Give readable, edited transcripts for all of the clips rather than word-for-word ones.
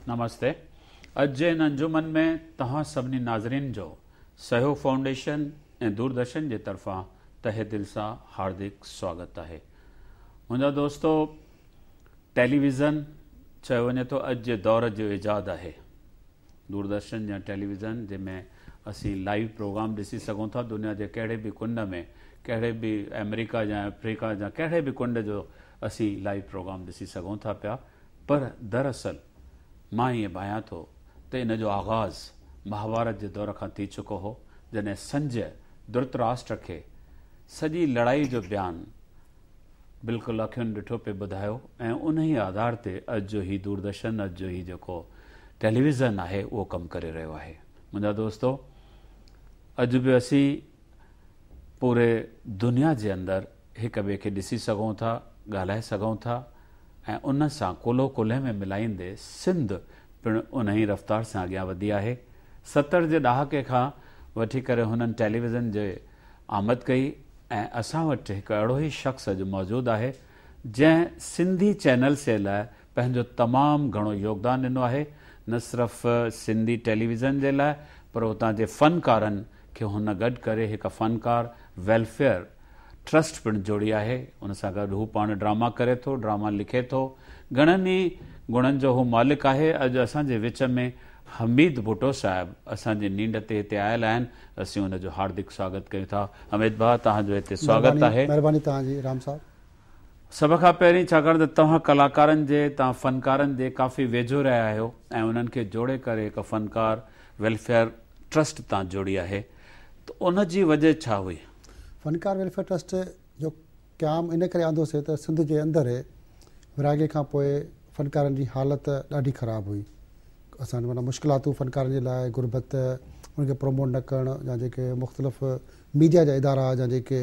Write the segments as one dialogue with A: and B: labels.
A: نمستي. اڄ جي هن انجمن ۾ توهان سڀني ناظرين جو سهيوگ فائونڊيشن ۽ دوردرشن جي طرفان تهه دل سان هاردڪ سواگت آهي. منهنجا دوستو ٽيليويزن چيو وڃي ٿو اڄ جي دور جو ايجاد آهي. دوردرشن يا ٽيليويزن جنهن ۾ اسين لائيو پروگرام ڏسي سگهون ٿا دنيا جي ڪهڙي به ڪنڊ ۾ ڪهڙي به آمريڪا يا آفريڪا يا ڪهڙي به ڪنڊ جو اسين لائيو پروگرام ڏسي سگهون ٿا پيا پر دراصل مان ائين ڀانيان ٿو ته ان جو آغاز مهاڀارت جي دور کان ٿي چڪو هو جڏهن سنجي ڌرتراشٽر کي سڄي لڙائي جو بيان بلڪل اکين ڏٺو پئي ٻڌايو ۽ انهيء آڌار تي اڄ جو هي دوردرشن اڄ جو هي جيڪو ٽيليويزن آهي اهو ڪم ڪري رهيو آهي. منهنجا دوستو اڄ به اسين پوري دنيا جي اندر هڪ ٻئي کي ڏسي سگهون ٿا، ڳالهائي سگهون ٿا ۽ ان سان ڪلهو ڪلهي ۾ ملائيندي سنڌ پڻ انهي رفتار سان اڳيان وڌي آهي. 70 جي ڏهاڪي کان وٺي ڪري هنن ٽيليويزن جي آمد ڪئي ۽ اسان وٽ هڪ اهڙو ئي شخص اڄ موجود آهي جنهن سنڌي چينلز جي لاء پنهنجو تمام گهڻو يوگدان ڏنو آهي نه صرف سنڌي ٽيليويزن جي لاء پر اتان جي فنڪارن کي هن گڏ ڪري هڪ فنڪار ويلفيئر ٽرسٽ پڻ جوڙي آهي ان سان گڏ هو پاڻ ڊراما ڪري ٿو ڊراما لکي ٿو گهڻن ئي گڻن جو هو مالڪ آهي اڄ اسان جي وچ ۾ حميد ڀٽو صاحب اسان جي نينڍ تي هتي آيل آهن اسين ان جو هاردڪ سواگت ڪيون ٿا. حميد ڀاء توهان جو هتي سواگت آهي.
B: مهرباني توهان جي رام صاحب.
A: سڀ کان پهرين ڇاڪاڻ ته توهان ڪلاڪارن جي توهان فنڪارن جي ڪافي ويجهو رهيا آهيو ۽ انهن کي جوڙي ڪري هڪ فنڪار ويلفيئر ٽرسٽ توهان جوڙي آهي ته ان جي وجه ڇا هئي؟
B: فنڪار ويلفيئر ٽرسٽ جو قيام ان ڪري آندوسي ته سنڌ جي اندر ورهاڱي کان پوء فنڪارن جي حالت ڏاڍي خراب هئي. اسان معنيٰ مشڪلاتون فنڪارن جي لاء غربت، انهن کي پروموٽ نه ڪرڻ يا جيڪي مختلف ميڊيا جا ادارا يا جيڪي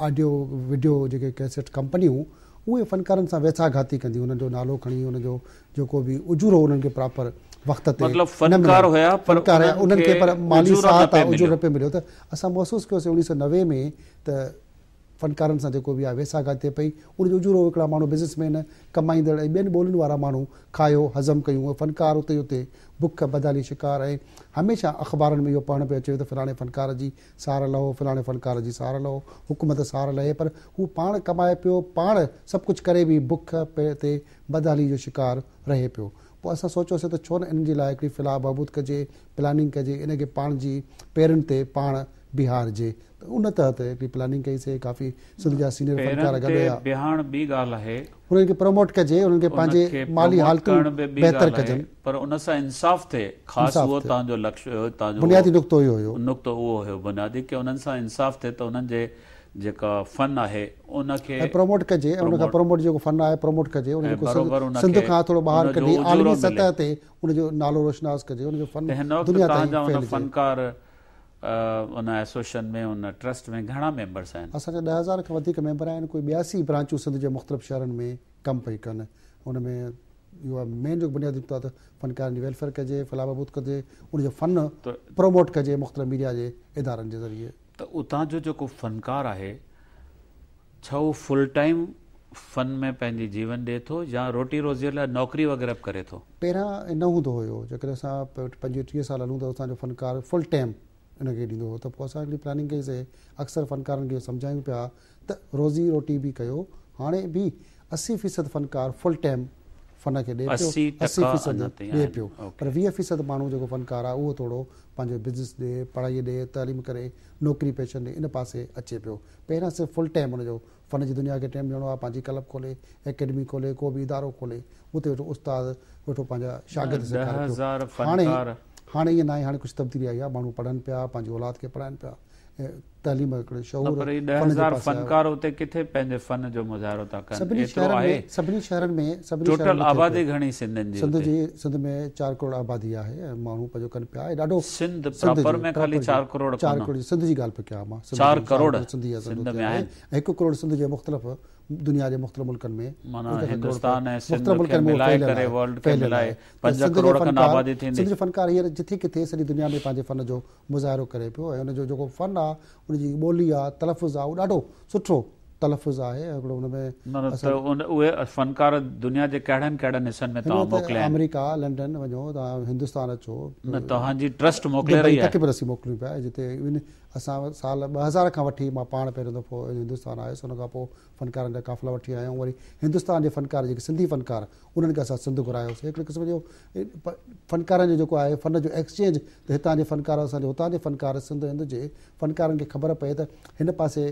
B: آڊيو وڊيو جيڪي ڪيسٽ ڪمپنيون اهي فنڪارن سان ويساهه گهاتي ڪنديون انهن جو نالو کڻي انهن جو جيڪو به اجورو انهن کي پراپر وقت تي
A: مطلب فنڪار هيا پر
B: فنڪار هيا انهن کي پر مالي سهائتا اجورو نه پئي مليو ته اسان محسوس ڪيوسي 1990 ۾ ته فنڪارن سان جيڪو به آهي ويساهه گهاتي ٿئي پئي ان جو اجورو هڪڙا ماڻهو بزنس مين ڪمائيندڙ ۽ ٻين ٻولين وارا ماڻهو کايو هضم ڪيون ۽ فنڪار اتي اتي بک بدحالي شڪار ۽ هميشه اخبارن ۾ اهو پڙهڻ پيو اچي ته فلاڻي فنڪار جي سار لهو فلاڻي فنڪار جي سار لهو حڪومت سار لهي پر هو پاڻ ڪمائي پيو پاڻ سڀ ڪجهه ڪري به بک تي بدحالي جو شڪار رهي پيو پوء اسان سوچيوسين ته ڇو نه انهن جي لاء هڪڙي فلاح بهبود ڪجي پلاننگ ڪجي ان کي پاڻ جي پيرن تي پاڻ بيهارجي ته ان تحت هڪڙي پلاننگ ڪئي سي ڪافي سنڌ جا سينيئر فنڪار
A: پيرن
B: گڏ
A: تي
B: هيا.
A: بيهڻ ٻي ڳالهه آهي.
B: انهن کي پروموٽ ڪجي انهن کي
A: ان
B: پنهنجي
A: کي
B: مالي
A: پروموٽ
B: حالتون
A: ڪرڻ به ٻي
B: بهتر
A: ڳالهه آهي
B: ڪجن.
A: پر ان سان انصاف ٿئي خاص
B: انصاف
A: اهو
B: ٿئي.
A: توهان جو لڪش هيو توهان جو
B: بنيادي
A: اهو
B: نقطو اهو هيو.
A: نقطو اهو هيو بنيادي ڪي انهن سان انصاف ٿئي ته انهن جي جيڪا فن آهي ان کي
B: ۽ پروموٽ ڪجي ۽ ان کان
A: پروموٽ
B: پروموٽ جيڪو فن آهي پروموٽ ڪجي ان
A: ۽
B: جيڪو سنڌ
A: بروبر ان
B: سنڌ
A: کي
B: کان ٿورو ٻاهر
A: ان جو
B: ڪڍي
A: اجورو
B: عالمي
A: ملي.
B: سطح تي ان جو نالو روشناس ڪجي ان جو فن
A: ته هن وقت
B: دنيا
A: توهان
B: تائين
A: جا ان
B: ڦهلجي.
A: فنڪار ان ايسوسيئشن ۾ ان ٽرسٽ ۾ گهڻا ميمبرس آهن؟
B: اسان جا 10,000 کان وڌيڪ ميمبر آهن، ڪوئي 82 برانچون سنڌ جي مختلف شهرن ۾ ڪم پئي ڪن. ان ۾ اهو آهي مين جو بنيادي نقطو آهي ته فنڪارن جي ويلفيئر ڪجي، فلاح بهبود ڪجي، ان جو فن پروموٽ ڪجي مختلف ميڊيا جي ادارن جي ذريعي.
A: ته اتان جو جيڪو فنڪار آهي ڇا هو فل ٽائيم فن ۾ پنهنجي جيون ڏئي ٿو يا روٽي روزيء لاء نوڪري وغيره به ڪري ٿو؟
B: پهريان ائين نه هوندو هيو، جيڪڏهن اسان 25 30 سال هلون ته اسان جو فنڪار فل ٽائيم ان کي ڏيندو هو ته پوء اسان هڪڙي پلاننگ ڪئي سي اڪثر فنڪارن کي سمجهايون پيا ته روزي روٽي به ڪيو هاڻي به 80 فيصد فنڪار فل ٽائيم فن کي ڏئي پيو
A: 80
B: 80
A: ٽڪا
B: فيصد
A: اڃا تائين
B: ڏئي
A: آهن
B: پيو
A: اوڪي.
B: پر 20 فيصد ماڻهو جيڪو فنڪار آهي اهو ٿورو پنهنجو بزنس ڏي پڙهائي ڏي تعليم ڪري نوڪري پيشن ڏي ان پاسي اچي پيو پهريان صرف فل ٽائيم ان جو فن جي دنيا کي ٽائيم ڏيڻو آهي پنهنجي ڪلب کولي اڪيڊمي کولي ڪو به ادارو کولي اتي ويٺو استاد ويٺو پنهنجا شاگرد سيکاري پيو
A: 10,000
B: هاڻي
A: فنڪار.
B: هاڻي ائين ناهي هاڻي ڪجهه تبديلي آئي آهي ماڻهو پڙهن پيا پنهنجي اولاد کي پڙهائن پيا ۽ تعليم هڪڙو
A: نه
B: شعور
A: پر هي ڏهه
B: فن جي
A: هزار
B: پاسي آيو
A: فنڪار اتي ڪٿي پنهنجي فن جو مظاهرو ٿا ڪن
B: سڀني
A: ايترو
B: شهرن ۾
A: آهي
B: سڀني شهرن ۾ سڀني شهرن
A: ٽوٽل
B: ۾ ٿئي
A: آبادي
B: پيو
A: گهڻي سنڌين جي
B: سنڌ
A: اتي؟
B: جي سنڌ ۾ 4 ڪروڙ آبادي آهي ۽ ماڻهو پنهنجو ڪن پيا ۽ ڏاڍو
A: سنڌ
B: سنڌ
A: پراپر
B: جي
A: ۾ خالي
B: پراپر جي
A: 4 ڪروڙ
B: 4
A: ڪونه.
B: ڪروڙ سنڌ جي ڳالهه پيو ڪيان مان سنڌ
A: 4
B: جي 4
A: ڪروڙ
B: ڪروڙ سنڌي اسان
A: سنڌ
B: اتي
A: ۾
B: آهي
A: آهن.
B: ۽ 1 ڪروڙ سنڌ جي مختلف دنيا جي مختلف ملڪن ۾
A: معنيٰ
B: 1 ڪروڙ
A: هندستان ۽ سنڌ
B: مختلف
A: کي
B: ملڪن ۾ اهو
A: ملائي
B: ڦهليل
A: ڪري
B: آهي
A: ورلڊ کي
B: ڦهليل
A: ملائي
B: آهي ته
A: 5
B: سنڌ جو
A: ڪروڙ کن
B: فنڪار
A: آبادي
B: سنڌ
A: ٿيندي.
B: جو فنڪار هينئر جٿي ڪٿي سڄي دنيا ۾ پنهنجي فن جو مظاهرو ڪري پيو ۽ ان جو جيڪو فن آهي ان جي ٻولي آهي تلفظ آهي اهو ڏاڍو سٺو تلفظ آهي ۽ هڪڙو ان ۾.
A: نه ته اهي فنڪار دنيا جي ڪهڙن ڪهڙن حصن ۾ توهان موڪليا آهن؟
B: آمريڪا، لنڊن وڃو، توهان هندستان اچو.
A: نه توهان جي ٽرسٽ موڪلي رهي آهي.
B: تقريبن اسين موڪليون پيا جتي ايون اسان سال 2000 کان وٺي مان پاڻ پهريون دفعو هندستان آيس ان کان پوء فنڪارن جا قافلا وٺي آيا آهيون وري هندستان جي فنڪار جيڪي سنڌي فنڪار انهن کي اسان سنڌ گهرايوسين هڪڙي قسم جو فنڪارن جو جيڪو آهي فن جو ايڪسچينج ته هتان جي فنڪار اسان جي هتان جي فنڪار سنڌ هند جي فنڪارن کي خبر پئي ته هن پاسي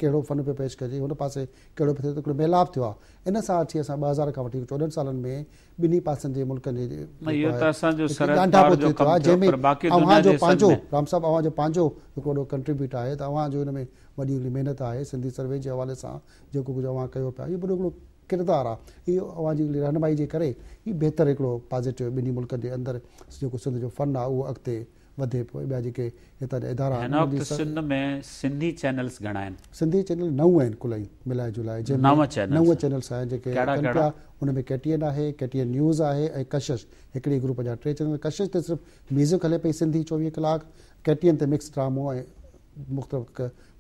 B: ڪهڙو فن پيو پيش ڪجي هن پاسي ڪهڙو پيو ٿئي ته هڪڙو ميلاپ ٿيو آهي ان سان اچي اسان 2000 کان وٺي 14 سالن ۾ ٻنهي پاسن جي ملڪن جي
A: اهو ته اسان جو سرحد پار جو ڪم ٿيو پر باقي دنيا جي
B: حصن ۾ رام صاحب اوهان جو پنهنجو هڪڙو وڏو ڪنٽريبيوٽ آهي ته اوهان جو ان ۾ وڏي هڪڙي محنت آهي سنڌي سروي جي حوالي سان جيڪو ڪجهه اوهان ڪيو پيا اهو وڏو هڪڙو ڪردار آهي اهو اوهان جي هڪڙي رهنمائي جي ڪري ئي بهتر هڪڙو پازيٽو ٻنهي ملڪن جي اندر جيڪو سنڌ جو فن آهي اهو اڳتي وڌي پيو ۽ ٻيا جيڪي هتان جا ادارا
A: آهن هن وقت سنڌ ۾ سنڌي چينلز گهڻا آهن؟
B: سنڌي چينل نو آهن ڪل ائين ملائي جلائي جنهن ۾ نو چينلز آهن جيڪي ڪن پيا ان ۾ ڪي ٽي اين آهي ڪي ٽي اين نيوز آهي ۽ ڪشش هڪڙي گروپ جا ٽي چينل ڪشش تي صرف ميوزڪ هلي پئي سنڌي 24 ڪلاڪ ڪي ٽي اين تي مڪس ڊرامو ۽ مختلف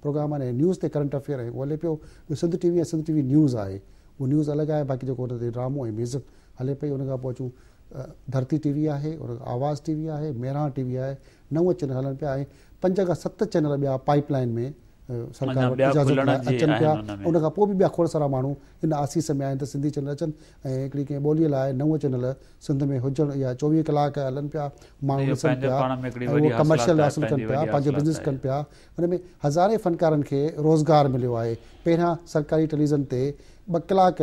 B: پروگرام آهن ۽ نيوز تي ڪرنٽ افيئر ۽ اهو هلي پيو ٻيو سنڌ ٽي وي ۽ سنڌ ٽي وي نيوز آهي اهو نيوز الڳ آهي باقي جيڪو ان تي ڊرامو ۽ ميوزڪ هلي پئي ان کان پوء اچون ڌرتي ٽي وي آهي ان کان آواز ٽي وي آهي مهراڻ ٽي وي آهي نو چينل هلن پيا ۽ پنج کان ست چينل ٻيا پائيپ لائين ۾ سرڪار وٽ اجازت لاء اچن پيا ان کان پوء به ٻيا کوڙ سارا ماڻهو ان آسيس ۾ آهن ته سنڌي چينل اچن ۽ هڪڙي ڪنهن ٻوليء لاء نو چينل سنڌ ۾ هجڻ يا 24 ڪلاڪ هلن پيا ماڻهو ڏسن پيا ۽ اهو ڪمرشل حاصل ڪن پيا پنهنجو بزنس ڪن پيا ان ۾ هزارين فنڪارن کي روزگار مليو آهي پهريان سرڪاري ٽيليويزن تي ٻه ڪلاڪ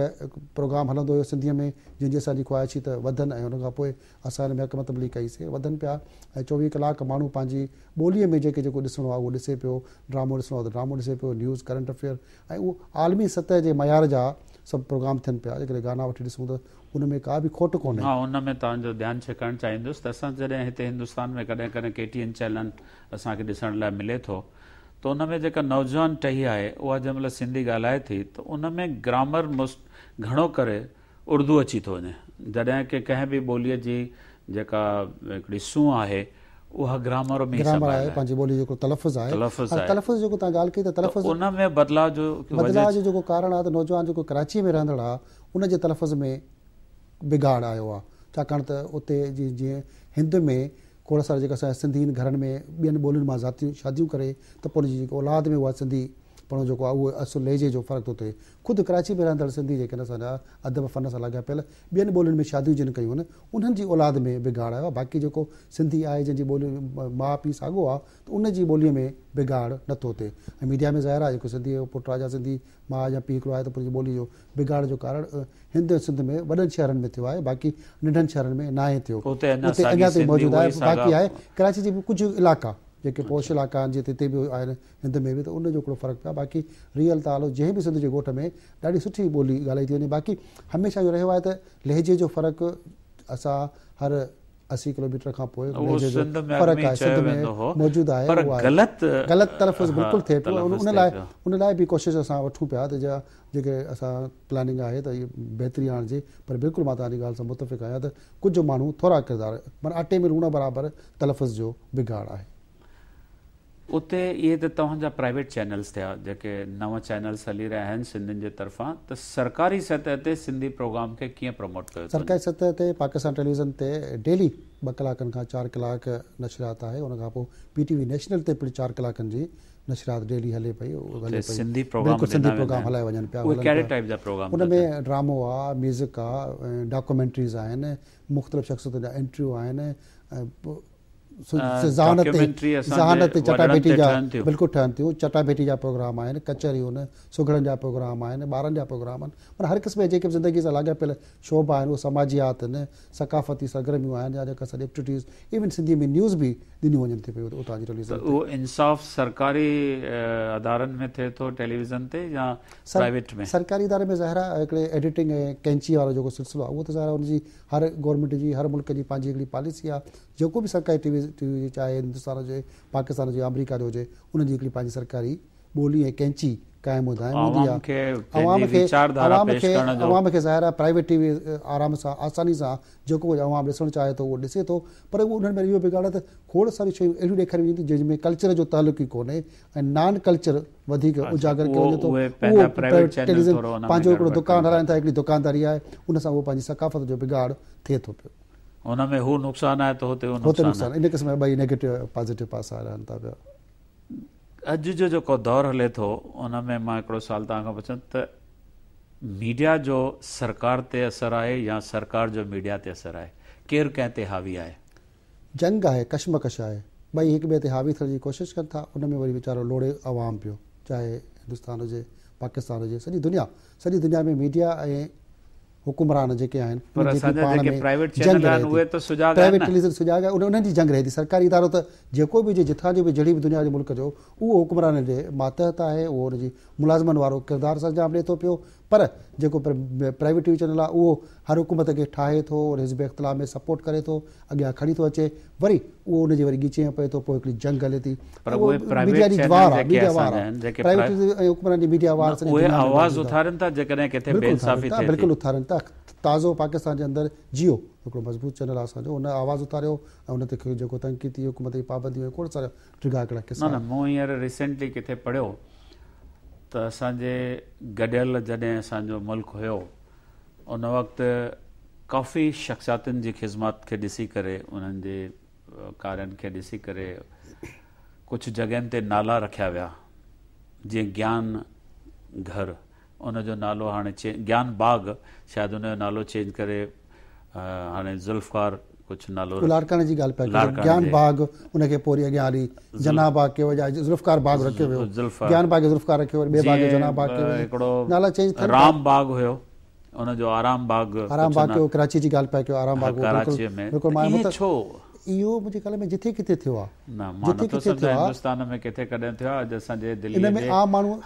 B: پروگرام هلندو هيو سنڌيء ۾ جنهن جي اسان جي خواهش هئي ته وڌن ۽ ان کان پوء اسان ان ۾ حڪمت عملي ڪئي سي وڌن پيا ۽ 24 ڪلاڪ ماڻهو پنهنجي ٻوليء ۾ جيڪي جيڪو ڏسڻو آهي اهو ڏسي پيو ڊرامو ڏسڻو آهي ته ڊرامو ڏسي پيو نيوز ڪرنٽ افيئر ۽ اهو عالمي سطح جي معيار جا سڀ پروگرام ٿين پيا جيڪڏهن گانا وٺي ڏسون ته ان ۾ ڪا به کوٽ ڪونهي.
A: ها ان ۾ توهان جو ڌيان ڇڪائڻ چاهيندس ته اسان جڏهن هتي هندستان ۾ ڪڏهن ڪڏهن ڪي ٽي اين چينل اسان کي ڏسڻ لاء ملي ٿو ته ان ۾ جيڪا نوجوان ٽهي آهي اها جنهن مهل سنڌي ڳالهائي ٿي ته ان ۾ گرامر موسٽ گهڻو ڪري اردو اچي ٿو وڃي جڏهن ڪه ڪنهن به ٻوليء جي جيڪا هڪڙي سونهن آهي اها گرامر ۾ ئي
B: گرامر آهي پنهنجي ٻولي جو جيڪو تلفظ آهي
A: تلفظ آهي
B: تلفظ جيڪو توهان ڳالهه ڪئي ته تلفظ
A: ان ۾ بدلاء جو
B: بدلاء جو جيڪو ڪارڻ آهي ته نوجوان جيڪو ڪراچي ۾ رهندڙ آهي ان جي تلفظ ۾ بگاڙ آيو آهي ڇاڪاڻ ته اتي جي جيئن هند ۾ کوڙ سارا جيڪا اسان جا سنڌي آهن گهرن ۾ ٻين ٻولين مان ذاتيون شاديون ڪري ته پوء ان جي جيڪي اولاد ۾ اها سنڌي پڻو جيڪو آهي اهو اصل لهجي جو فرق ٿو ٿئي. خود ڪراچي ۾ رهندڙ سنڌي جيڪي آهن اسان جا ادب فن سان لاڳاپيل ٻين ٻولين ۾ شاديون جن ڪيون آهن انهن جي اولاد ۾ بگاڙ آيو آهي باقي جيڪو سنڌي آهي جنهن جي ٻولي ماء پيء ساڳو آهي ته ان جي ٻوليء ۾ بگاڙ نه ٿو ٿئي ۽ ميڊيا ۾ ظاهر آهي جيڪو سنڌي جو پٽ آهي يا سنڌي ماء يا پيء هڪڙو آهي ته پوء ان جي ٻوليء جو بگاڙ جو ڪارڻ هند ۽ سنڌ ۾ وڏن شهرن ۾ ٿيو آهي باقي ننڍن شهرن ۾ ناهي ٿيو
A: اتي اڃا
B: تائين موجود آهي باقي آهي ڪراچي جي به ڪجهه علائقا جيڪي پوش علائقا آهن جيئن هتي به آهن هند ۾ به ته ان جو هڪڙو فرق پيو آهي باقي ريئل تعلق جنهن به سنڌ جي ڳوٺ ۾ ڏاڍي سٺي ٻولي ڳالهائي ٿي وڃي باقي هميشه اهو رهيو آهي ته لهجي جو فرق اسان هر 80 ڪلوميٽر کان پوء
A: لهجي جو فرق آهي
B: سنڌ ۾ موجود آهي
A: پر غلط
B: غلط تلفظ بلڪل ٿئي پيو ان لاء ان لاء به ڪوشش اسان وٺون پيا ته جا جيڪي اسان پلاننگ آهي ته بهتري آڻجي پر بلڪل مان توهان جي ڳالهه سان متفق آهيان ته ڪجهه ماڻهو ٿورا ڪردار معنيٰ اٽي ۾ لوڻ برابر تلفظ جو بگاڙ آهي.
A: اتي اهي ته توهان جا پرائيويٽ چينلز ٿيا جيڪي نوان چينلز هلي رهيا آهن سنڌين جي طرفان ته سرڪاري سطح تي سنڌي پروگرام کي ڪيئن پروموٽ ڪيو ٿو وڃي؟
B: سرڪاري سطح تي پاڪستان ٽيليويزن تي ڊيلي ٻه ڪلاڪن کان چار ڪلاڪ نشريات آهي ان کان پوء پي ٽي وي نيشنل تي پڻ چار ڪلاڪن جي نشريات ڊيلي هلي پئي
A: هلي پئي سنڌي پروگرام
B: بلڪل سنڌي پروگرام هلايا وڃن پيا
A: اهي ڪهڙي ٽائيپ جا پروگرام
B: ان ۾ ڊرامو آ ميوزڪ آ ڊاڪومينٽريز آهن مختلف شخصيتن جا انٽرويو آهن ۽
A: ذهانت
B: تي ذهانت تي چٽاڀيٽي جا بلڪل ٺهن ٿيون چٽاڀيٽي جا پروگرام آهن ڪچهريون آهن سگهڙن جا پروگرام آهن ٻارن جا پروگرام آهن معنيٰ هر قسم جا جيڪي به زندگي سان لاڳاپيل شعبا آهن اهي سماجيات آهن ثقافتي سرگرميون آهن يا جيڪا اسان جي ايڪٽيوٽيز ايون سنڌي ۾ نيوز به ڏنيون وڃن ٿيون پيون اتان جي ٽيليويزن
A: تي. اهو انصاف سرڪاري ادارن ۾ ٿئي ٿو ٽيليويزن تي يا پرائيويٽ ۾؟
B: سرڪاري اداري ۾ ظاهر آهي هڪڙي ايڊيٽنگ ۽ قينچي وارو جيڪو سلسلو آهي اهو ته ظاهر آهي ان جي هر گورنمينٽ جي هر ملڪ جي پنهنجي هڪڙي پاليسي آهي جيڪو به سرڪاري ٽي وي ٽي وي چاهي هندستان هجي پاڪستان هجي آمريڪا جو هجي انهن جي هڪڙي پنهنجي سرڪاري ٻولي ۽ قينچي قائم و دائم هوندي
A: عوام
B: آهي.
A: کي
B: عوام
A: پنهنجي
B: کي
A: ويچار ڌارا
B: عوام
A: پيش
B: کي
A: ڪرڻ جو.
B: عوام کي ظاهر آهي پرائيويٽ ٽي وي آرام سان آساني سان جيڪو ڪجهه عوام ڏسڻ چاهي ٿو اهو ڏسي ٿو پر اهو انهن ۾ اهو بگاڙ آهي ته کوڙ ساريون شيون اهڙيون ڏيکاريون وڃن ٿيون جنهن ۾ ڪلچر جو تعلق ئي ڪونهي ۽ نان ڪلچر وڌيڪ اجاگر ڪيو وڃي ٿو
A: اهي
B: اهو
A: پنهنجا پرائيويٽ
B: پرائيويٽ
A: چينل
B: ٽيليويزن
A: ٿورو ان ۾
B: پنهنجو هڪڙو
A: گڙٻڙ
B: دڪان
A: ڪن ٿا.
B: هلائن ٿا هڪڙي دڪانداري آهي ان سان اهو پنهنجي ثقافت جو بگاڙ ٿئي ٿو پيو.
A: ان ۾ هو نقصان آهي ته هتي هو
B: هتي
A: نقصان
B: نقصان
A: آهي.
B: ان قسم جا ٻئي نيگيٽو ۽ پازيٽو پاسا رهن ٿا پيا.
A: اڄ جو جيڪو دور هلي ٿو ان ۾ مان هڪڙو سوال توهان کان پڇان ته ميڊيا جو سرڪار تي اثر آهي يا سرڪار جو ميڊيا تي اثر آهي؟ ڪير ڪنهن تي حاوي آهي؟
B: جنگ آهي، ڪشمڪش آهي، ٻئي هڪ ٻئي تي حاوي ٿيڻ جي ڪوشش ڪن ٿا، ان ۾ وري ويچارو لوڙي عوام پيو، چاهي هندستان هجي، پاڪستان هجي، سڄي دنيا، سڄي دنيا ۾ ميڊيا ۽ حڪمران جيڪي آهن
A: پر
B: انهن جي
A: اسان
B: هڪڙي
A: جا
B: پاڻ
A: جيڪي
B: ۾
A: پرائيويٽ
B: جنگ
A: چينل
B: رهي
A: آهن
B: ٿي.
A: اهي ته سجاڳ آهن
B: پرائيويٽ
A: نه.
B: ٽيليويزن سجاڳ آهي انهن جي جنگ رهي ٿي، سرڪاري ادارو ته جيڪو به هجي جتان جو به جهڙي به دنيا جي ملڪ جو اهو حڪمرانن جي ماتحت آهي، اهو ان جي ملازمن وارو ڪردار سرانجام ڏئي ٿو پيو پر جيڪو پرائيويٽ ٽي وي چينل آهي اهو هر حڪومت کي ٺاهي ٿو ان حزب اختلاف ۾ سپورٽ ڪري ٿو اڳيان کڻي ٿو اچي وري اهو ان جي وري ڳچيء ۾ پئي ٿو پوء هڪڙي جنگ هلي ٿي
A: پر
B: اهو
A: اهي پرائيويٽ
B: ميڊيا جي
A: چينل
B: وار آهي
A: جيڪي
B: ميڊيا
A: اسان
B: وار
A: جا
B: آهي
A: آهن جيڪي
B: پرائيويٽ ۽ حڪمران جي ميڊيا وار
A: نه
B: سڄي
A: اهي
B: دنيا ۾
A: آواز
B: موجود آهي
A: اٿارين ٿا جيڪڏهن ڪٿي بي
B: بلڪل اٿارين
A: انصافي
B: ٿا
A: ٿئي ٿي.
B: بلڪل اٿارين ٿا تازو پاڪستان جي اندر جيو هڪڙو مضبوط چينل آهي اسان جو ان آواز اٿاريو ۽ ان تي جيڪو تنقيد ٿي حڪومت جي پابنديون ۽ کوڙ سارا ڊگها هڪڙا
A: نه
B: قصا
A: نه مون هينئر ريسينٽلي ڪٿي پڙهيو ته اسان جي گڏيل جڏهن اسان جو ملڪ هيو ان وقت ڪافي شخصياتن جي خدمات کي ڏسي ڪري انهن جي ڪارين کي ڏسي ڪري ڪجهه جڳهين تي نالا رکيا ويا جيئن گيان گهر ان جو نالو هاڻي گيان باغ شايد ان جو نالو چينج ڪري هاڻي ذوالفقار ڪجهه نالو
B: لاڙڪاڻي جي ڳالهه پيا ڪيو گيان باغ ان کي پوء وري اڳيان هلي جناح باغ ڪيو يا ذوالفقار باغ رکيو ويو گيان باغ ذوالفقار رکيو وري ٻئي باغ جو جناح باغ ڪيو ويو نالا چينج ٿين
A: ٿا رام باغ هيو ان جو آرام باغ
B: آرام باغ ڪيو ڪراچي جي ڳالهه پيا ڪيو آرام باغ
A: ڪراچي ۾
B: بلڪل مان ڇو اهو منهنجي خيال ۾ جٿي ڪٿي ٿيو آهي
A: نه مان نٿو سمجهان هندستان ۾ ڪٿي ڪڏهن ٿيو آهي اڄ اسان جي دلي جي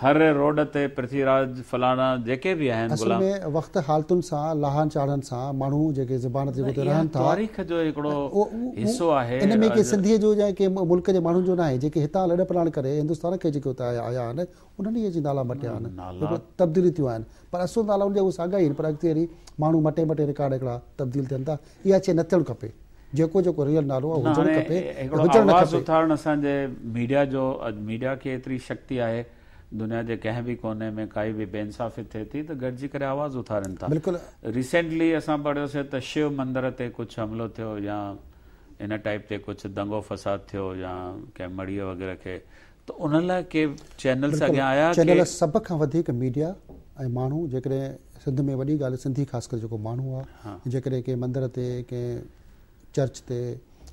A: هر روڊ تي پرٿوي راج فلاڻا جيڪي به آهن
B: اصل ۾ وقت حالتن سان لاهن چاڙهن سان ماڻهو جيڪي زبان تي جيڪو رهن ٿا
A: تاريخ جو هڪڙو حصو آهي
B: ان ۾ ڪي سنڌي جو يا ڪنهن ملڪ جي ماڻهن جو ناهي جيڪي هتان لڏ پلاڻ ڪري هندستان کي جيڪي اتي آيا آهن انهن ئي اچي نالا مٽيا آهن هڪڙو تبديلي ٿيون آهن پر اصل نالا ان جا اهي ساڳا ئي آهن پر اڳتي هلي ماڻهو مٽي مٽي رڪارڊ هڪڙا تبديل ٿين ٿا اها شيء نه ٿيڻ کپي جيڪو جيڪو ريئل نالو آهي هجڻ کپي
A: هڪڙو
B: هجڻ نه
A: آواز
B: کپي.
A: اٿارڻ اسان جي ميڊيا جو اڄ ميڊيا کي ايتري شڪتي آهي دنيا جي ڪنهن به ڪوني ۾ ڪائي به بي انصافي ٿئي ٿي ته گڏجي ڪري آواز اٿارين ٿا
B: بلڪل.
A: ريسينٽلي اسان پڙهيوسي ته شو مندر تي ڪجهه حملو ٿيو يا ان ٽائيپ تي ڪجهه دنگو فساد ٿيو يا ڪنهن مڙهي وغيره کي ته ان لاء ڪي چينلز
B: بلڪل
A: اڳيان آيا
B: چينل
A: ڪي.
B: سڀ کان وڌيڪ ميڊيا ۽ ماڻهو جيڪڏهن سنڌ ۾ وڏي ڳالهه سنڌي خاص ڪري جيڪو ماڻهو آ جيڪڏهن ڪنهن مندر تي ڪنهن چرچ تي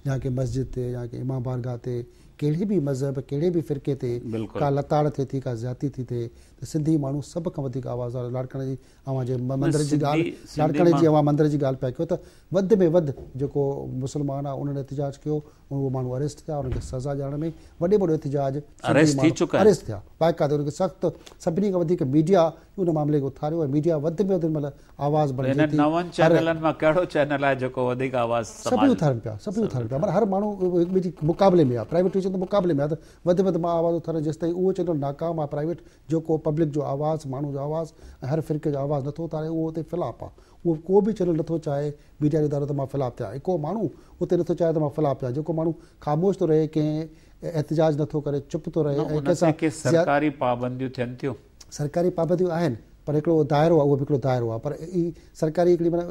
B: يا ڪنهن مسجد تي يا ڪنهن امام بارگاهه تي ڪهڙي به مذهب ڪهڙي به فرقي تي ڪا لتاڙ ٿئي ٿي ڪا زيادتي ٿي ٿئي ته سنڌي ماڻهو سڀ کان وڌيڪ آواز لاڙڪاڻي جي اوهان جي مندر جي ڳالهه لاڙڪاڻي جي اوهان مندر جي ڳالهه پيا ڪيو ته وڌ ۾ وڌ جيڪو مسلمان آهي انهن احتجاج ڪيو اهي ماڻهو اريسٽ ٿيا انهن کي سزا ڏيارڻ ۾ وڏي ۾ وڏو احتجاج
A: اريسٽ ٿي چڪا آهن
B: اريسٽ ٿيا باقاعده انهن کي سخت سڀني کان وڌيڪ ميڊيا ان معاملي کي اٿاريو ۽ ميڊيا وڌ ۾ وڌ هن مهل آواز بڻجي
A: ٿي. انهن نون چينلن مان ڪهڙو چينل آهي جيڪو وڌيڪ آواز
B: سماج سڀئي اٿارن پيا سڀئي اٿارن پيا معنيٰ هر ماڻهو هڪ ٻئي جي مقابلي ۾ آهي پرائيويٽ چون ته مقابلي ۾ آهي ته وڌ ۾ وڌ مان آواز اٿاريان جيستائين اهو چينل ناڪام آهي پرائيويٽ جيڪو پبلڪ جو آواز ماڻهو جو آواز ۽ هر فرقي جو آواز نٿو اٿاري اهو اتي فلاپ آهي اهو ڪو به چينل نٿو چاهي ميڊيا جو ادارو ته مان فلاپ ٿيان ۽ ڪو ماڻهو اتي نٿو چاهي ته مان فلاپ ٿيان جيڪو ماڻهو خاموش ٿو رهي ڪنهن احتجاج نٿو ڪري چپ ٿو رهي
A: ۽ ڪنهن سان ڪي سرڪاري پابنديون ٿين ٿيون.
B: سرڪاري پابنديون آهن پر هڪڙو دائرو آهي اهو به هڪڙو دائرو آهي پر هي سرڪاري هڪڙي معنيٰ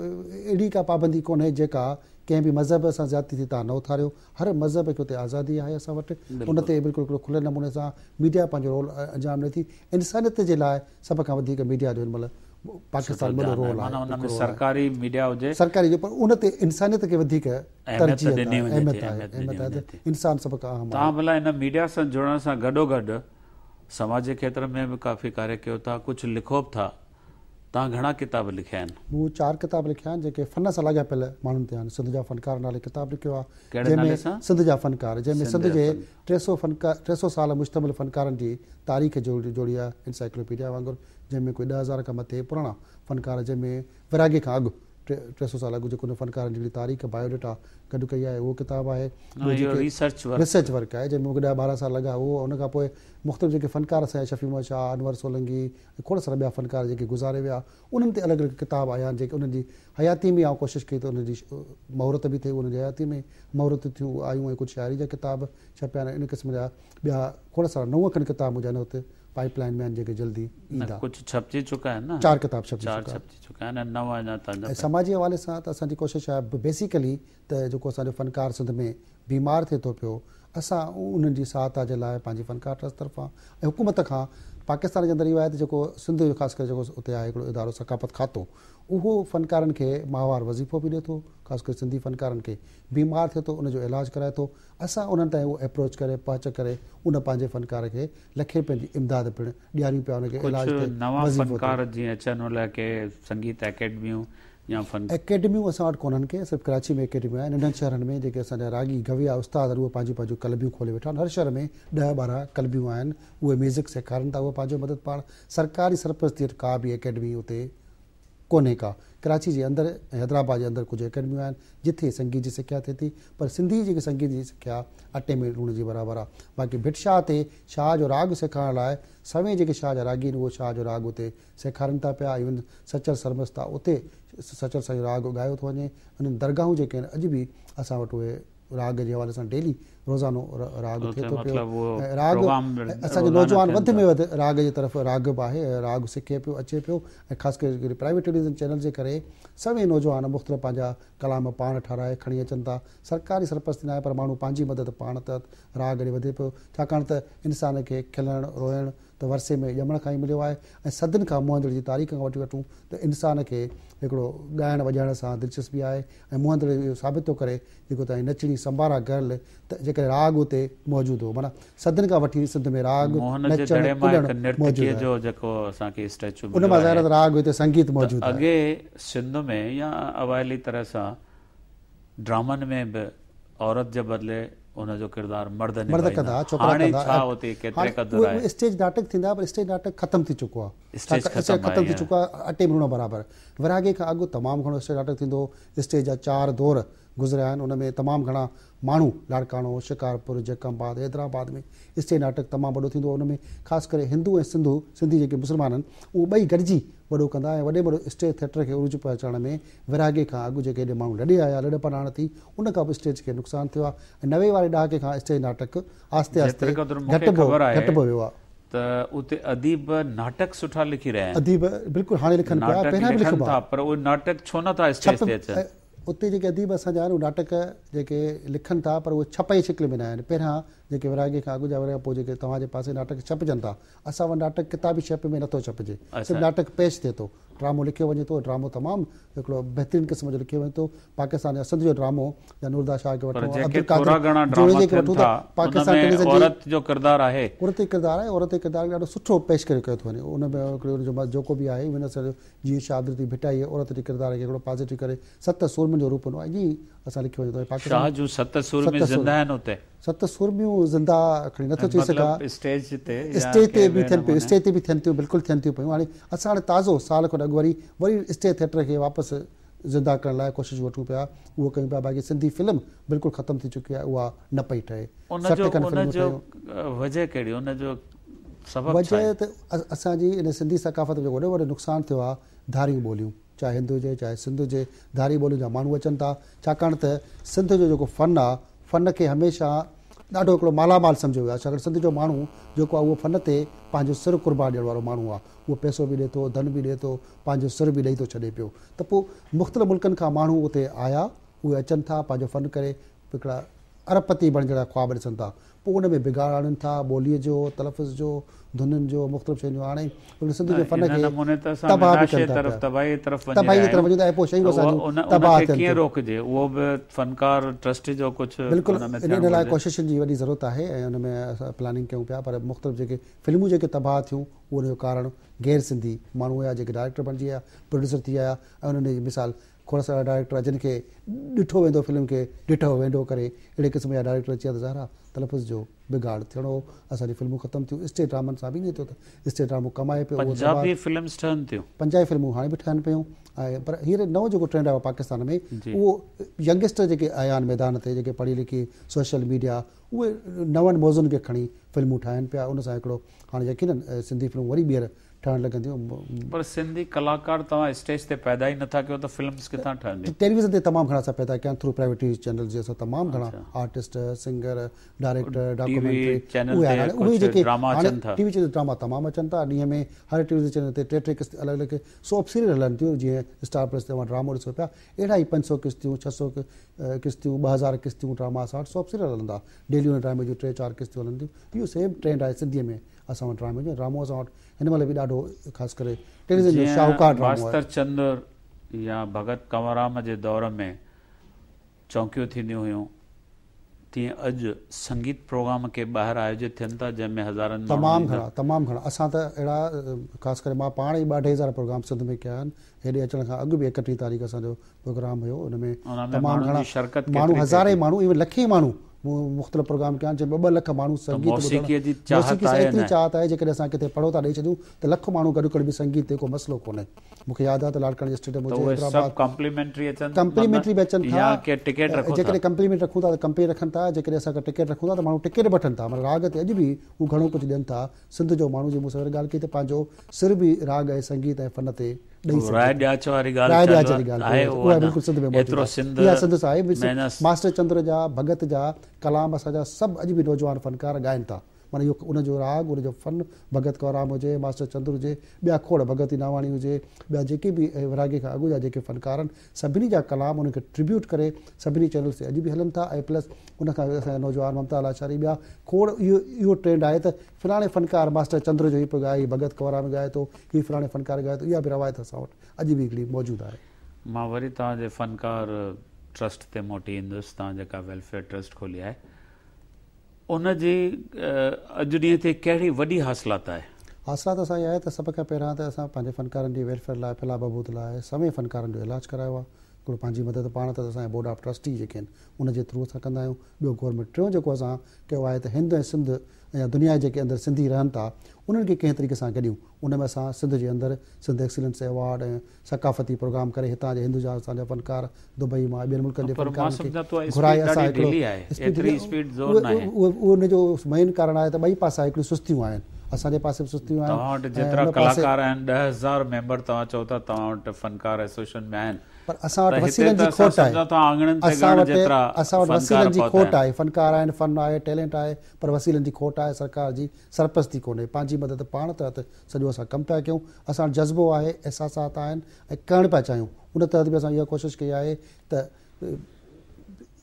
B: اهڙي ڪا پابندي ڪونهي جيڪا ڪنهن به مذهب سان زيادتي ٿي توهان نه اٿاريو هر مذهب کي اتي آزادي آهي اسان وٽ ان تي بلڪل هڪڙو کليل نموني سان ميڊيا پنهنجو رول انجام ڏئي ٿي انسانيت جي لاء سڀ کان وڌيڪ ميڊيا جو هن مهل پاڪستان ۾ وڏو رول آهي
A: معنيٰ ان ۾ سرڪاري ميڊيا هجي
B: سرڪاري جو پر ان تي انسانيت کي وڌيڪ ترجيح ڏني وڃي ٿي اهميت آهي ته انسان سڀ کان اهم آهي.
A: توهان ڀلا ان ميڊيا سان جڙڻ سان گڏوگڏ سماجي کيتر ۾ به ڪافي ڪاريه ڪيو ٿا ڪجهه لکو به ٿا توهان گهڻا ڪتاب لکيا آهن؟
B: مون چار ڪتاب لکيا آهن جيڪي فن سان لاڳاپيل ماڻهن تي آهن. سنڌ جا فنڪار نالي ڪتاب لکيو آهي
A: ڪهڙي
B: جنهن
A: نالي
B: ۾
A: سان؟
B: سنڌ جا فنڪار جنهن ۾
A: سنڌ
B: سنڌ
A: جا
B: جي
A: فن.
B: 300 فنڪار 300 سال مشتمل فنڪارن جي تاريخ جوڙي آهي انسائيڪلوپيڊيا وانگر جنهن ۾ ڪوئي 10,000 کان مٿي پراڻا فنڪار جنهن ۾ ورهاڱي کان اڳ 300 سال اڳ جيڪو ان فنڪارن جي هڪڙي تاريخ بايو ڊيٽا گڏ ڪئي آهي اهو ڪتاب آهي.
A: ٻيو جيڪي ريسرچ ورڪ
B: ريسرچ ورڪ آهي جنهن ۾ مون کي 10 12 سال لڳا اهو ان کان پوء مختلف جيڪي فنڪار اسان جا شفيع محمد شاهه، انور سولنگي ۽ کوڙ سارا ٻيا فنڪار جيڪي گذاري ويا انهن تي الڳ الڳ ڪتاب آيا آهن جيڪي انهن جي حياتي ۾ آئون ڪوشش ڪئي ته انهن جي مهورت به ٿئي انهن جي حياتي ۾ مهورت ٿيون آيون ۽ ڪجهه شاعري جا ڪتاب ڇپيا آهن ان قسم جا ٻيا کوڙ سارا نو کن ڪتاب منهنجا هن وقت پائيپ لائين ۾ آهن جيڪي جلدي ايندا.
A: ڪجهه ڇپجي چڪا آهن نه؟
B: چار ڪتاب ڇپجي چڪا آهن.
A: چار ڇپجي چڪا آهن ۽ نو اڃا تائين.
B: ۽ سماجي حوالي سان ته اسان جي ڪوشش آهي بيسيڪلي ته جيڪو اسان جو فنڪار سنڌ ۾ بيمار ٿئي ٿو پيو اسان انهن جي سهائتا جي لاء پنهنجي فنڪار ٽرسٽ طرفان ۽ حڪومت کان پاڪستان جي اندر اهو آهي ته جيڪو سنڌ جو خاص ڪري جيڪو اتي آهي هڪڙو ادارو ثقافت کاتو اهو فنڪارن کي ماهوار وظيفو به ڏئي ٿو خاص ڪري سنڌي فنڪارن کي بيمار ٿئي ٿو ان جو علاج ڪرائي ٿو اسان انهن تائين اهو ايپروچ ڪري پهچ ڪري ان پنهنجي فنڪار کي لکين رپين جي امداد پڻ ڏياريون پيا ان کي علاج
A: ڪجهه
B: تي
A: نوان
B: وظيفو تي.
A: فنڪار جيئن اچن ان لاء ڪي سنگيت اڪيڊميون يا فن.
B: اڪيڊميون اسان وٽ ڪونهن ڪي صرف ڪراچي ۾ اڪيڊميون آهن ننڍن شهرن ۾ جيڪي اسان جا راڳي گويا استاد آهن اهي پنهنجون پنهنجون ڪلبيون کولي ويٺا آهن هر شهر ۾ ڏهه 12 ڪلبيون آهن اهي ميوزڪ سيکارن ٿا اهي پنهنجو مدد پاڻ سرڪاري سرپرستي هيٺ ڪا به اڪيڊمي اتي ڪونهي ڪا. ڪراچي جي اندر ۽ حيدرآباد جي اندر ڪجهه اڪيڊميون آهن جٿي سنگيت جي سکيا ٿئي ٿي پر سنڌي جيڪي سنگيت جي سکيا اٽي ۾ لوڻ جي برابر آ. باقي ڀٽ شاهه تي شاهه جو راڳ سيکارڻ لاء سوين جيڪي شاهه جا راڳي آهن اهو شاهه جو راڳ اتي سيکارين ٿا پيا ايون سچل سرمست آ اتي سچل سائين جو راڳ ڳايو ٿو وڃي انهن درگاهون جيڪي آهن اڄ به اسان وٽ اهي راڳ جي حوالي سان ڊيلي روزانو راڳ ٿئي ٿو پيو ۽ راڳ اسان جو نوجوان وڌ ۾ وڌ راڳ جي طرف راغب آهي ۽ راڳ سکي پيو اچي پيو ۽ خاص ڪري پرائيويٽ ٽيليويزن چينل جي ڪري سوين نوجوان مختلف پنهنجا ڪلام پاڻ ٺهرائي کڻي اچن ٿا سرڪاري سرپرستي ناهي پر ماڻهو پنهنجي مدد پاڻ تحت راڳ ڏي وڌي پيو ڇاڪاڻ ته انسان کي کلڻ روئڻ ته ورثي ۾ ڄمڻ کان ئي مليو آهي ۽ صدين کان موهن جي تاريخ کان وٺي وٺون ته انسان کي هڪڙو ڳائڻ وڄائڻ سان دلچسپي آهي ۽ موهن دڙي اهو ثابت ٿو ڪري جيڪو تائين نچڻي سمبارا گرل ته جيڪڏهن راڳ اتي موجود هو معنيٰ صدين کان وٺي سنڌ ۾ راڳ،
A: موهن جي
B: نچڻ،
A: دڙي مان
B: ڪڏڻ
A: هڪ
B: موجود
A: نرتڪيء
B: آهي.
A: جو جيڪو اسان کي اسٽيچو
B: ان
A: مليو
B: مان ظاهر
A: آهي
B: آهي ته راڳ اتي سنگيت
A: ته
B: موجود آهي.
A: اڳي سنڌ ۾ يا اوائلي طرح سان ڊرامن ۾ به عورت جي بدلي ان جو ڪردار مرد
B: مرد
A: نڀائيندا
B: ڪندا ها ڇوڪرا
A: هاڻي
B: ڪندا
A: ڇا اتي ڪيتري
B: هاڻي
A: قدر
B: اهي
A: آهي؟
B: اسٽيج ناٽڪ ٿيندا پر اسٽيج ناٽڪ ختم ٿي چڪو آهي
A: اسٽيج
B: ڇاڪاڻ
A: ختم
B: ختم ٿي
A: آهي
B: چڪو آهي اٽي ۾ لوڻ برابر ورهاڱي کان اڳ تمام گهڻو اسٽيج ناٽڪ ٿيندو هو اسٽيج جا چار دور گذريا آهن ان ۾ تمام گهڻا ماڻهو لاڙڪاڻو شڪارپور جيڪب آباد حيدرآباد ۾ اسٽيج ناٽڪ تمام وڏو ٿيندو هو ان ۾ خاص ڪري هندو ۽ سنڌو سنڌي جيڪي مسلمان آهن اهي ٻئي گڏجي وڏو ڪندا ۽ وڏي ۾ وڏو اسٽيج ٿيٽر کي عروج پهچائڻ ۾ ورهاڱي کان اڳ جيڪي هيڏي ماڻهو لڏي آيا لڏ پلاڻ ٿي ان کان به اسٽيج کي نقصان ٿيو آهي ۽ 90 واري ڏهاڪي کان اسٽيج ناٽڪ آهستي آهستي
A: جيتري قدر مون کي
B: گهٽبو
A: خبر آهي
B: گهٽبو ويو آهي.
A: ته اتي اديب ناٽڪ سٺا لکي رهيا آهن.
B: اديب بلڪل هاڻي لکن پيا
A: ناٽڪ
B: پهريان به
A: لکن
B: لکبا
A: ٿا پر اهي ناٽڪ ڇو نه ٿا اسٽيج
B: ڇپ
A: تي اچن؟
B: اتي جيڪي اديب اسان جا آهن اهي ناٽڪ جيڪي لکن ٿا پر اهي ڇپائي شڪل ۾ نه آهن پهريان جيڪي ورهاڱي کان اڳ جا ورهاڱي کان پوء جيڪي توهان جي پاسي ناٽڪ ڇپجن ٿا اسان وٽ ناٽڪ ڪتابي شيپ ۾ نٿو ڇپجي صرف ناٽڪ پيش ٿئي ٿو ڊرامو لکيو وڃي ٿو ڊرامو تمام هڪڙو بهترين قسم جو لکيو وڃي ٿو پاڪستان يا سنڌ جو ڊرامو يا نورالهديٰ شاهه کي
A: پر
B: وٺون
A: جيڪي
B: عبدالقادر
A: ٿورا گهڻا ڊراما
B: جوڻيجي کي
A: ٿين
B: وٺون
A: ٿا
B: ته
A: ان
B: پاڪستان
A: ۾
B: ٽيليويزن جي
A: عورت جو ڪردار آهي.
B: عورت جو ڪردار آهي عورت جي ڪردار کي ڏاڍو سٺو پيش ڪري ڪيو ٿو وڃي ان ۾ هڪڙو ان جو جيڪو به آهي ايون اسان جو جيئن شاهه عبداللطيف ڀٽائيء عورت جي ڪردار کي هڪڙو پازيٽو ڪري ست سورمين جو روپ ڏنو آهي ائين ئي اسان لکيو وڃي ٿو ۽ پاڪستان
A: شاهه جون ست سورميون
B: ست
A: زنده آهن اتي.
B: ست سورميون زنده کڻي نٿو چئي سگهان.
A: مطلب اسٽيج تي يا
B: اسٽيج تي
A: ڪنهن
B: به
A: ٻئي
B: ٿين پيون
A: نموني.
B: اسٽيج تي به ٿين ٿيون بلڪل ٿين ٿيون پيون هاڻي اسان هاڻي تازو سال کن اڳ وري وري اسٽيج ٿيٽر کي واپس زنده ڪرڻ لاء ڪوششون وٺون پيا اهو ڪيون پيا باقي سنڌي فلم بلڪل ختم ٿي چڪي آهي اها نه پئي ٺهي
A: ان
B: 60
A: جو
B: کن
A: ان
B: فلمون
A: جو
B: ٺهيون.
A: وجه ڪهڙي ان جو سبب ڇا
B: وجه
A: آهي؟
B: ته اسان جي ان سنڌي ثقافت جو وڏو وڏو نقصان ٿيو آهي ڌاريون ٻوليون چاهي هند هجي چاهي سنڌ هجي ڌاري ٻولين جا ماڻهو اچن ٿا ڇاڪاڻ ته سنڌ جو جيڪو فن آ فن کي هميشه ڏاڍو هڪڙو مالا مال سمجهيو ويو آ ڇاڪاڻ سنڌ جو ماڻهو جيڪو آ اهو فن تي پنهنجو سر قربان ڏيڻ وارو ماڻهو آ اهو پئسو به ڏي ٿو ڌن به ڏي ٿو پنهنجو سر به ڏئي ٿو ڇڏي پيو ته پوء مختلف ملڪن کان ماڻهو اتي آيا اهي اچن ٿا پنهنجو فن ڪري هڪڙا ارب پتي بڻجڻ جا خواب ڏسن ٿا پوء ان ۾ بگاڙ آڻين ٿا ٻوليء جو تلفظ جو ڌنن جو مختلف شين جو آڻي ان سنڌ جي فن
A: ان
B: کي
A: نموني ته اسان
B: تباهه به
A: وناش
B: ڪن ٿا
A: طرف
B: پيا
A: تباهيء طرف وڃي
B: تباهيء
A: رهيا
B: جي طرف
A: آهيون
B: وڃون ٿا ۽ پوء
A: ته
B: شيون اسان
A: اها
B: جون
A: ان ان
B: تباهه
A: کي
B: ٿين
A: ڪيئن
B: ٿيون.
A: روڪجي اهو به فنڪار ٽرسٽ جو ڪجهه
B: بلڪل
A: ان ۾
B: ان
A: ٿيڻ
B: ان لاء
A: گهرجي.
B: ڪوششن جي وڏي ضرورت آهي ۽ ان ۾ اسان پلاننگ ڪيون پيا پر مختلف جيڪي فلمون جيڪي تباهه ٿيون اهو ان جو ڪارڻ غير سنڌي ماڻهو هيا جيڪي ڊائريڪٽر بڻجي آيا پروڊيوسر ٿي آيا ۽ انهن جي مثال کوڙ سارا ڊائريڪٽر جن کي ڏٺو ويندو فلم کي ڏٺو ويندو ڪري اهڙي قسم جا ڊائريڪٽر اچي ويا ته ظاهر آهي تلفظ جو بگاڙ ٿيڻو هو. اسان جون فلمون ختم ٿيون. اسٽيج ڊرامن سان به ائين ٿيو ته اسٽيج ڊرامو ڪمائي پيو اهو
A: پنجابي فلمز ٺهن ٿيون.
B: پنجابي فلمون هاڻي به ٺهن پيون ۽ پر هينئر نئون جيڪو ٽرينڊ آيو آهي پاڪستان ۾ اهو ينگسٽر جيڪي آيا آهن ميدان تي جيڪي پڙهي لکي سوشل ميڊيا اهي نون موضوعن کي کڻي فلمون ٺاهن پيا ان سان هڪڙو هاڻي يقينن سنڌي فلمون وري ٻيهر ٺهڻ لڳنديون.
A: پر سنڌي ڪلاڪار توهان اسٽيج تي پيدا ئي نٿا ڪيو ته فلمز ڪٿان ٺهنديون.
B: ٽيليويزن تي تمام گهڻا اسان پيدا ڪيا آهن through private T V channels جي اسان تمام گهڻا آرٽسٽ، سنگر، ڊائريڪٽر، ڊاڪيومينٽري
A: اهي آهن هاڻي اهي جيڪي
B: هاڻي ٽي وي چينل ڊراما تمام اچن ٿا ڏينهن ۾ هر ٽي وي چينل تي ٽي ٽي قسط الڳ الڳ سوپ سيريل هلن ٿيون جيئن اسٽار پلس تي اوهان ڊرامو ڏسو پيا اهڙا ئي 500 قسطيون 600 قسطيون 2000 قسطيون ڊراما اسان وٽ سوپ سيريل هلندا ڊيلي ان ڊرامي جون ٽي چار قسطيون هلن ٿيون اهو سيم ٽرينڊ آهي سنڌي ۾ اسان وٽ ڊرامي جو ڊرامو اسان وٽ هن مهل به ڏاڍو خاص ڪري ٽيليويزن جو شاهوڪار
A: ڊرامو آهي. ماستر چندر يا ڀڳت ڪنوررام جي دور ۾ چونڪيون ٿينديون هيون تيئن اڄ سنگيت پروگرام ڪي ٻاهر آيوجت ٿين ٿا جنهن ۾ هزارن ماڻهو
B: تمام گهڻا تمام گهڻا اسان ته اهڙا خاص ڪري مان پاڻ ئي ٻه اڍائي هزار پروگرام سنڌ ۾ ڪيا آهن هيڏي اچڻ کان اڳ به 31 تاريخ اسان جو پروگرام هيو ان ۾ تمام گهڻا ماڻهو هزارين ماڻهو ايون لکين ماڻهو مون مختلف پروگرام ڪيا آهن جنهن ۾ ٻه ٻه لک ماڻهو سنگيت ٻڌڻ موسيقي سان ايتري چاهت آهي جيڪڏهن اسان ڪٿي پڙهو ٿا ڏئي ڇڏيون ته لک ماڻهو گڏ ڪري به سنگيت تي ڪو مسئلو ڪونهي مون کي ياد آهي ته لاڙڪاڻي جي اسٽيڊيم هجي
A: حيدرآباد ڪمپليمينٽري
B: به اچن ٿا جيڪڏهن ڪمپليمينٽري رکون ٿا ته ڪمپليمينٽري رکن ٿا جيڪڏهن اسان ٽڪيٽ رکون ٿا ته ماڻهو ٽڪيٽ به وٺن ٿا معنيٰ راڳ تي اڄ به هو گهڻو ڪجهه ڏين ٿا سنڌ جو ماڻهو جيئن مون سوير ڳالهه ڪئي ته پنهنجو سر به راڳ ۽ سنگيت ۽ فن تي ڏئي سگهي ٿو.
A: راء ڏياچ واري ڳالهه
B: آهي اها بلڪل سنڌ ۾ موجود آهي. اها سنڌ سان آهي. ماسٽر چندر جا، ڀڳت جا ڪلام اسان جا سڀ اڄ به نوجوان فنڪار ڳائن ٿا. معنيٰ اهو ان جو راڳ، ان جو فن، ڀڳت ڪنوررام هجي، ماسٽر چندر هجي، ٻيا کوڙ ڀڳت ناواڻي هجي، ٻيا جيڪي به ورهاڱي کان اڳ جا جيڪي فنڪار آهن، سڀني جا ڪلام انهن کي ٽربيوٽ ڪري سڀني چينلز تي اڄ به هلن ٿا ۽ پلس ان کان اسان جا نوجوان ممتاز لاشاري ٻيا کوڙ اهو اهو ٽرينڊ آهي ته فلاڻي فنڪار ماسٽر چندر جو هي پيو ڳائي، هي ڀڳت ڪنوررام ڳائي ٿو، هي فلاڻي فنڪار ڳائي ٿو اها به روايت اسان وٽ اڄ به هڪڙي موجود آهي.
A: مان وري توهان جي فنڪار ٽرسٽ تي موٽي ايندس توهان جيڪا ويلفيئر ٽرسٽ کولي آهي ان جي اڄ ڏينهن تي ڪهڙي وڏي حاصلات آهي؟
B: حاصلات اسان جي آهي ته سڀ کان پهريان ته اسان پنهنجي فنڪارن جي ويلفيئر لاء فلاح بهبود لاء سوين فنڪارن جو علاج ڪرايو آهي هڪڙو پنهنجي مدد پاڻ ته اسان جا بورڊ آف ٽرسٽي جيڪي آهن ان جي ٿرو اسان ڪندا آهيون ٻيو گورنمينٽ ٽيون جيڪو اسان ڪيو آهي ته هند ۽ سنڌ يا دنيا جي جيڪي اندر سنڌي رهن ٿا انهن کي ڪنهن طريقي سان گڏيون ان ۾ اسان سنڌ جي اندر سنڌ ايڪسيلنس ايوارڊ ۽ ثقافتي پروگرام ڪري هتان جي هند جا اسان جا فنڪار دبئي مان ٻين ملڪن جي فنڪارن کي گهرائي اسان هڪڙو اهو ان جو مين ڪارڻ آهي ته ٻئي پاسا هڪڙيون سستيون آهن اسان جي پاسي به سستيون آهن
A: توهان وٽ جيترا ڪلاڪار آهن 10000 ميمبر توهان چئو ٿا توهان وٽ فنڪار ايسوسيئيشن ۾ آهن
B: پر اسان وٽ وسيلن جي کوٽ آهي اسان وٽ اسان وٽ وسيلن جي کوٽ آهي فنڪار آهن فن آهي ٽيلنٽ آهي پر وسيلن جي کوٽ آهي سرڪار جي سرپرستي ڪونهي پنهنجي مدد پاڻ تحت سڄو اسان ڪم پيا ڪيون، اسان وٽ جذبو آهي، احساسات آهن ۽ ڪرڻ پيا چاهيون، ان تحت به اسان اها ڪوشش ڪئي آهي ته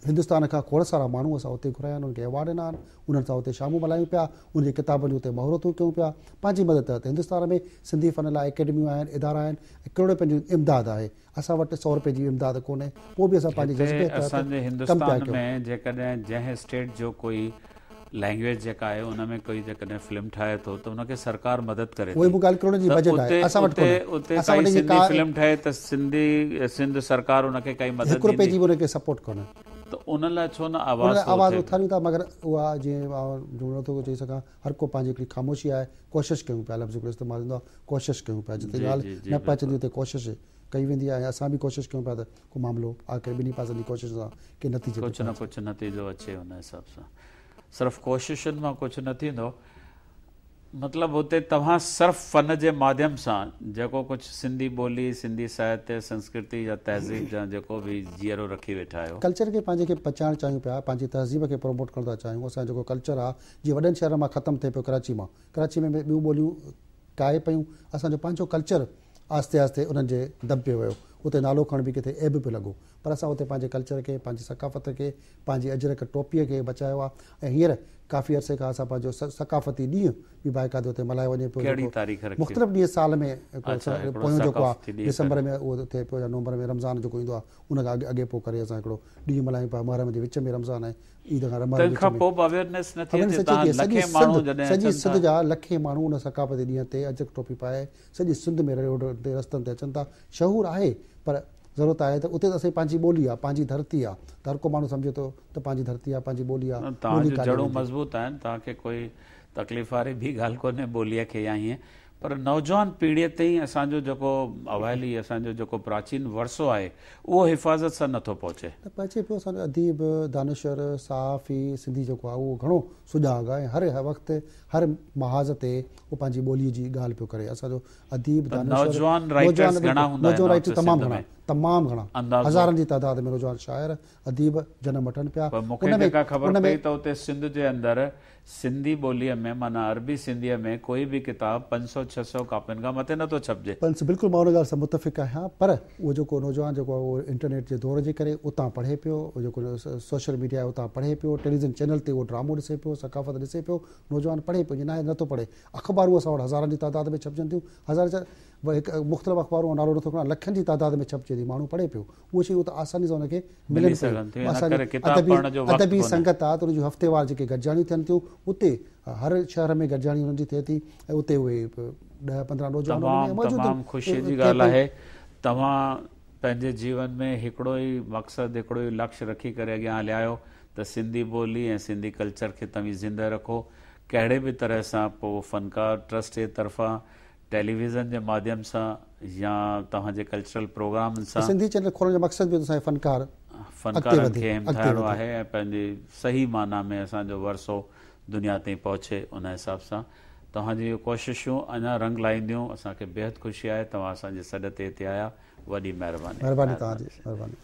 B: هندستان کان کوڙ سارا ماڻهو اسان اتي گهرايا آهن، انهن کي ايوارڊ ڏنا آهن، انهن سان اتي شامون ملهايون پيا، انهن جي ڪتابن جون اتي مهورتون ڪيون پيا، پنهنجي مدد تحت هندستان ۾ سنڌي فن لاء اڪيڊميون آهن، ادارا آهن ۽ ڪروڙين رپين جي امداد آهي، اسان وٽ سئو رپئي جي امداد ڪونهي، پوء به اسان پنهنجي
A: جذبي تحت ڪم پيا ڪيون. اسان جي هندستان ۾ جيڪڏهن جنهن اسٽيٽ جو ڪوئي لينگويج جيڪا آهي ان ۾ ڪوئي جيڪڏهن فلم ٺاهي ٿو ته ان کي سرڪار مدد ڪري
B: ٿي ته اتي
A: اتي اتي ڪائي سنڌي فلم ٺهي ته سنڌي سنڌ سرڪار ان کي ڪائي مدد
B: هڪ روپئي جي به ان کي سپورٽ ڪونهي
A: ته ان لاء ڇو نه آواز
B: ٿو آواز اٿاريون ٿا مگر اها جيئن جملو نٿو چئي سگهان هر ڪو پنهنجي هڪڙي خاموشي آهي ڪوشش ڪيون پيا لفظ هڪڙو استعمال ٿيندو آهي ڪوشش ڪيون پيا جتي ڳالهه نه پهچندي اتي ڪوشش ڪئي ويندي آهي ۽ اسان به ڪوشش ڪيون پيا ته ڪو معاملو آخر ٻنهي پاسن جي ڪوشش سان ڪنهن نتيجي
A: تي ڪجهه نه ڪجهه نتيجو اچي ان حساب سان صرف ڪوششن مان ڪجهه نه ٿيندو مطلب هتي توهان صرف فن جي ماڌيم سان جيڪو ڪجهه سنڌي ٻولي سنڌي ساهتيه سنسڪرتي يا تهذيب جا جيڪو به جيئرو رکي ويٺا آهيو.
B: ڪلچر کي پنهنجي کي بچائڻ چاهيون پيا پنهنجي تهذيب کي پروموٽ ڪرڻ ٿا چاهيون اسان جو جيڪو ڪلچر آهي جيئن وڏن شهرن مان ختم ٿئي پيو ڪراچي مان ڪراچي ۾ ٻيون ٻوليون ڪاهي پيون اسان جو پنهنجو ڪلچر آهستي آهستي انهن جي دٻجي ويو اتي نالو کڻڻ به ڪٿي عيب پيو لڳو پر اسان اتي پنهنجي ڪلچر کي پنهنجي ثقافت کي پنهنجي اجرڪ ٽوپيء کي بچايو آهي ۽ هينئر ڪافي عرصي کان اسان پنهنجو ثقافتي ڏينهن به باقاعدي اتي ملهايو وڃي پيو
A: جيڪو
B: مختلف ڏينهن سال ۾ هڪڙو پويون جيڪو آهي ڊسمبر ۾ اهو ٿئي پيو يا نومبر ۾ رمضان جيڪو ايندو آهي ان کان اڳي پوء ڪري اسان هڪڙو ڏينهن ملهايون پيا محرم جي وچ ۾ رمضان ۽ عيد کان
A: رمضان جي وچ ۾. تنهن کان پوء به اويئرنيس نه ٿي اچي
B: تهان لکين ماڻهو جڏهن اچن ٿا. سڄي سنڌ جا لکين ماڻهو ان ثقافتي ڏينهن تي اجرڪ ٽوپي پائي سڄي سنڌ ۾ روڊن تي رستن تي اچن ٿا. شعور آهي پر ضرورت آهي ته اتي ته اسان جي پنهنجي ٻولي آهي، پنهنجي ڌرتي آهي ته هر ڪو ماڻهو سمجهي ٿو ته پنهنجي ڌرتي آهي، پنهنجي ٻولي آهي،
A: توهان
B: ٻولي
A: جون
B: ڪاڏي
A: جڙون
B: ويندي.
A: مضبوط آهن، توهان کي ڪوئي تڪليف واري ٻي ڳالهه ڪونهي ٻوليء کي يا هيئن، پر نوجوان پيڙهيء تائين اسان جو جيڪو اوائلي اسان جو جيڪو پراچين ورثو آهي اهو حفاظت سان نٿو پهچي.
B: نه پهچي پيو، اسان جو اديب، دانشور، صحافي سنڌي جيڪو آهي اهو گهڻو سجاڳ آهي ۽ هر وقت هر محاذ تي اهو پنهنجي ٻوليء جي ڳالهه پيو ڪري. اسان جو اديب،
A: ته
B: دانشور،
A: نوجوان رائيٽرس
B: نوجوان
A: گهڻا
B: بلڪل
A: هوندا
B: نوجوان
A: آهن
B: رائيٽر
A: هن وقت
B: تمام
A: سنڌ
B: گهڻا
A: ۾
B: تمام گهڻا
A: اندازو؟
B: هزارن جي تعداد ۾ نوجوان شاعر، اديب جنم وٺن پيا.
A: پر مون کي
B: ان ۾
A: جيڪا خبر
B: ان ۾
A: پئي ته اتي سنڌ جي اندر سنڌي ٻوليء ۾ معنيٰ عربي سنڌيء ۾ ڪوئي به ڪتاب 500 600 ڪاپين کان مٿي نٿو ڇپجي.
B: پنس بلڪل مان ان ڳالهه سان متفق آهيان پر اهو جيڪو نوجوان جيڪو آهي اهو انٽرنيٽ جي دور جي ڪري اتان پڙهي پيو اهو جيڪو سوشل ميڊيا آهي اتان پڙهي پيو ٽيليويزن چينل تي اهو ڊرامو ڏسي پيو ثقافت ڏسي پيو نوجوان پڙهي پيو ائين ناهي نٿو پڙهي اخبارون اسان وٽ هزارن جي تعداد ۾ ڇپجن ٿيون هزار ڇا هڪ مختلف اخبارون نالو نٿو کڻان لکن جي تعداد ۾ ڇپجي ٿي ماڻهو پڙهي پيو اهي شيون ته آساني سان ان کي
A: ملي
B: ملن
A: سگهن
B: پيون
A: ٿيون ان
B: اسان جي
A: ڪري ڪتاب
B: ادبي
A: پڙهڻ جو وقت
B: ادبي
A: ڪونهي.
B: سنگت آ ته ان جون هفتيوار جيڪي گڏجاڻيون ٿين ٿيون اتي هر شهر ۾ گڏجاڻي انهن جي ٿئي ٿي ۽ اتي اهي ڏهه 15 نوجوان ان ۾
A: تمام
B: موجود آهن
A: تمام خوشي جي
B: ٿئي
A: ڳالهه
B: پئي.
A: آهي توهان پنهنجي جيون ۾ هڪڙو ئي مقصد هڪڙو ئي لڪش رکي ڪري اڳيان هليا آهيو ته سنڌي ٻولي ۽ سنڌي ڪلچر کي توهين زنده رکو ڪهڙي به طرح سان پوء فنڪار ٽرسٽ جي طرفان ٽيليويزن جي ماڌيم سان يا توهان جي ڪلچرل پروگرامن سان.
B: سنڌي چينل کولڻ جو مقصد به اسان جي فنڪار اڳتي
A: فنڪارن
B: وڌي
A: کي
B: اڳتي
A: همٿائڻو
B: وڌي.
A: آهي ۽ پنهنجي صحيح معنيٰ ۾ اسان جو ورثو دنيا تائين پهچي ان حساب سان توهان جون اهي ڪوششون اڃا رنگ لائينديون اسان کي بيحد خوشي آهي توهان اسان جي سڏ تي هتي آيا وڏي مهرباني
B: مهرباني توهان جي مهرباني.